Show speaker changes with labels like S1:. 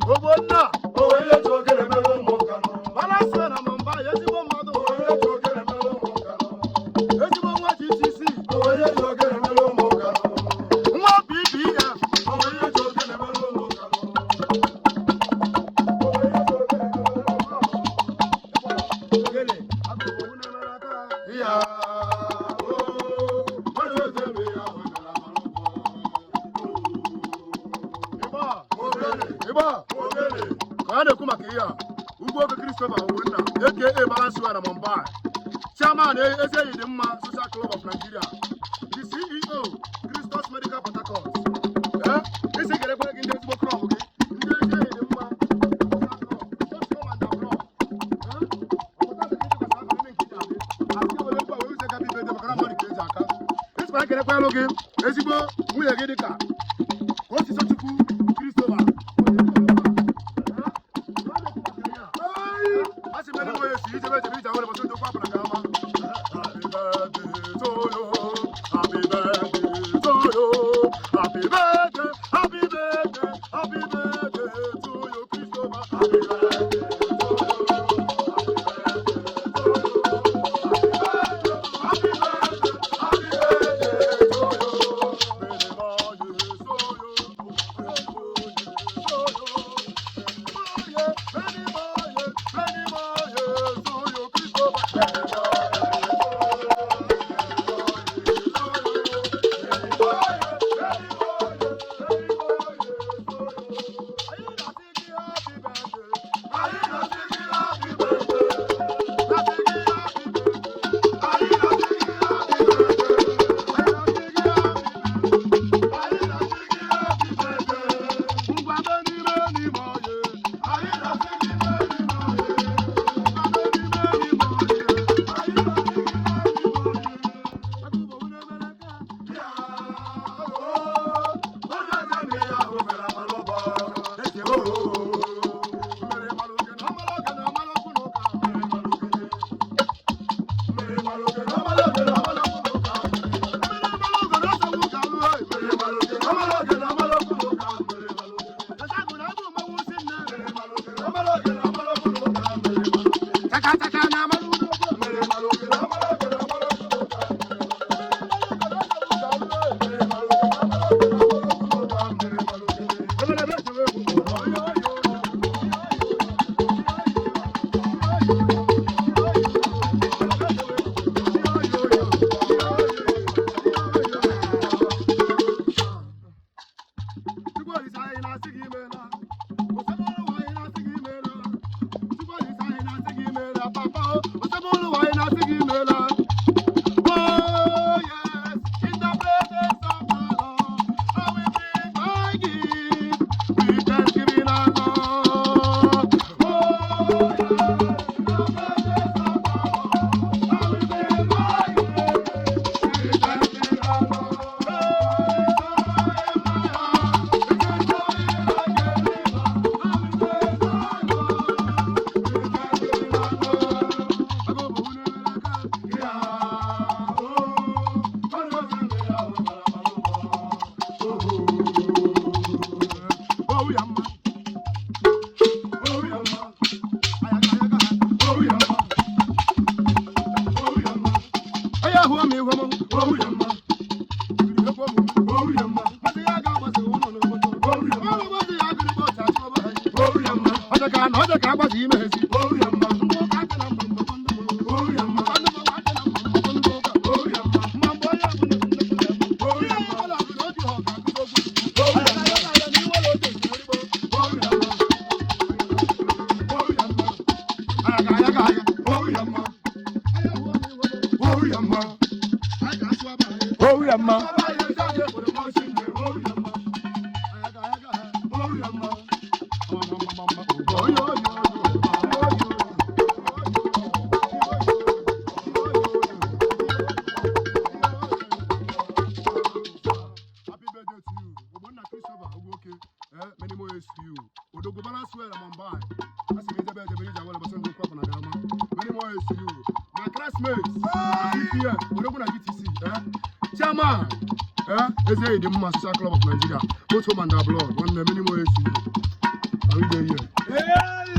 S1: Ogbonna Balance na Mumbai, ezigbo mmadụ, ezigbo nwa GTC, nwa BBF. Ogene, akụkụ na-emere aka.
S2: Ya, oh,
S1: Ịgba, ịgba, ka a na-ekwu maka ihe a, Ugwuoke Christopher Ogbonna, aka Balance na Mumbai, chairman Ezi Enyi Dị Mma Social Club of Nigeria, the CEO, Christos Medical Port Harcourt. Ee, isi kerekwere gị ndị ezigbo club gị, ndị Ezi Enyi Dị Mma Social Club, both home and abroad. Ee, ọpụta dị ka ịtụkwasị aka n'ime nke iji adị. Asị were mkpa were uche gaba ibe dị maka na mmadụ ka eji aka. Ịsịkwa ekerekwelụ gị ezigbo nwunye gị dịka Osisi Chukwu Christopher. A sị mere nwere esi ijebe ejebe ije awere bọsị ndokwa apụrụ ka ama. Happy birthday to you. Happy birthday to you. Happy birthday, happy birthday, happy birthday to you, Christopher. Happy birthday to you. Happy birthday, happy birthday to you. Many more years to you. Many more years to you. Many more years, many more years to you, Christopher. Many more years to you. Many more years, many more years, many more years to you. Anyị na-asị gị happy birthday. Anyị na-asị gị happy birthday. Na-asị gị happy birthday. Anyị na-asị gị happy birthday. Anyị na-asị gị happy birthday. Anyị na-asị gị happy birthday. Ngwa many, many more years. Anyị na-asị gị many more years. Ngwa many, many more years. Anyị na-asị gị many more years. Akụbọ unu emere ka. Ya, oh, onye eze na ya ahụ mere abalị ụbọ. Eze, oh, mmiri mara ogene, ọ mara ogene, ọ mara okwu n'ụka. Mmiri mara ogene. Mmiri mara ogene, ọ mara ogene, ọ mara okwu n'ụka. Mmiri mara ogene, ọ sọgbu ka alụ, hey. Mmiri mara ogene, ọ mara ogene, ọ mara okwu n'ụka. Mmiri mara ogene. Ọsagụ na abụ mmanwụ si nne. Mmiri mara ogene, ọ mara ogene, ọ mara okwu n'ụka. Mmiri mara ogene. Chaka chaka na amara udo. Mmiri mara ogene, ọ mara ogene, ọ mara okwu n'ụka. Mmiri mara ogene, ọ sọgbu ka alụ, hey. Mmiri mara ogene, ọ mara ogene, ọ mara okwu n'ụka. Mmiri mara ogene. Ebere ebe echewe egwu. Oyo, oyo, oyo. Chukwu Olise, anyị na-asị gị imeela. Osebụlụwa, anyị na-asị gị imeela. Chukwu Olise, anyị na-asị gị imeela. Papa o, Osebụlụwa, anyị na-asị gị imeela. Oh yes, in the presence of the Lord, I will bring my gift with thanksgiving and love. Oh yes, in the presence of the Lord, I will bring my gift with thanksgiving and love. Oh, in my heart, it is flowing like a river. I will praise my God with thanksgiving and love. I go Yeah. Oh, oh, yeah, man. Oh, yeah, man. Ayaga, ayaga. Oh, yeah, man. Oh, yeah, man. Aya, hụ m ihu m. Oh, yeah, man. Oh, yeah, man. Masị ya ga-agbasi ụlọ n'obodo. Oh, yeah, man. Ọ bụ ya gịrị bụ otu achụ ọba. Oh, yeah, man. Ọjọ ka na ọjọ ka agbasi ime ezi. Oh, yeah, man. Ndị ụka aka na mba mba ndị mụ. Oh, yeah, man. Ndị mụ aka na mba mba ndị ụka. Oh, yeah, man. Ma mgbe onye ọbụla Oh, yeah, man. Ihe ọbụla bụ na oji ha ọka akụkọ okwu. Oh, yeah, man. Ayaga, ayaga, n'iwe ụlọ otu esi erigbo. Oh, yeah, man. Oh, yeah, man. Ayaga, ayaga, ayaga. Oh, yeah, man. Aya, hụ m ihu m. Oh, yeah, man. Anyị ga-asụ aba anyị.
S2: Oh, yeah, man.
S1: Aba anyị ezi anyị ekwere mmasị nne. Oh, yeah, man. Ayaga, ayaga, ayaga. Oh, yeah, man. Oh, yo, yo, yo. Oh, yo, yo. Happy birthday to you. Ogbonna Christopher Ugwuoke. Eh, many more years to you. Odogwu Balance well Mumbai. Asị m ijebe ejebe ije awere bọsị ndị okwu na gama. Many more years to you. My classmates, DPF, Odogwu na GTC. Eh? Chairman, Ee, Ezi Enyi Dị Mma Social Club of Nigeria, both home and abroad. Nwanne, many more esi. Are we there here?
S2: Hey!